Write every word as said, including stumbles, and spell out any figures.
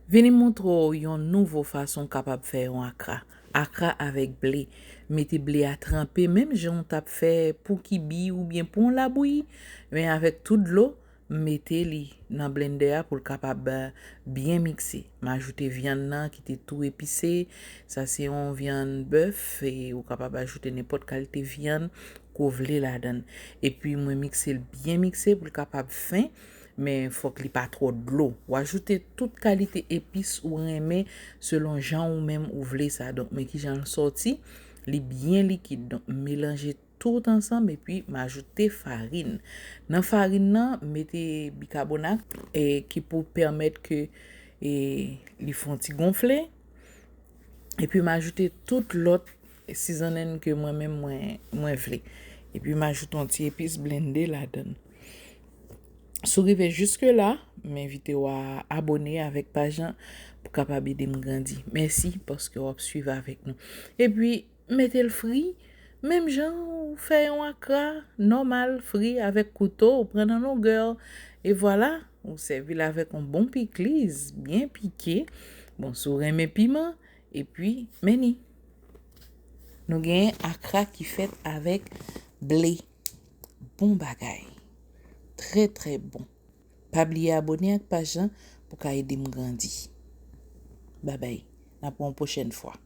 Vini m montre w yon nouvo fason w kapab fè yon akra. Akra avèk ble. Mete ble a tranpe menm jan w t ap fè pou kibi oubyen pou yon labouyi, men avèk tout dlo, m mete li nan blendè a pou l kapab byen mikse. M ajoute vyann nan ki te tou epise. Sa se yon vyann bèf, e ou kapab ajoute nenpòt kalite vyann ke w vle ladan l. Epi mwen mikse l byen mikse pou l kapab fen, men fòk li pa twò dlo. W ajoute tout kalite epis ou renmen selon jan ou menm ou vle sa. Donk, men kijan l sòti, li byen likid. Donk, m melanje tout ansanm epi m ajoute farin. Nan farin nan, m mete bikabonat, e, ki pou pèmèt ke, e, li fè yon ti gonfle. Epi m ajoute tout lòt seasoning ke mwen menm mwen, mwen vle. Epi m ajoute yon ti epis blende ladan l. Si w rive jiske la, m envite w a abone avèk paj lan pou kapab ede m grandi. Mèsi paske w ap swiv avèk nou. Epi, mete l fri, menm jan ou fè yon akra nòmal, fri avèk kouto, ou pran nan longè, e vwala, ou sèvi l avèk yon bon pikliz, byen pike. Bon, si w renmen piman, epi, men ni. Nou gen akra ki fèt avèk ble. Bon bagay. Trè, trè bon. Pa bliye abone ak paj lan pou ka ede m grandi. Babay. N ap wè yon pwochèn fwa.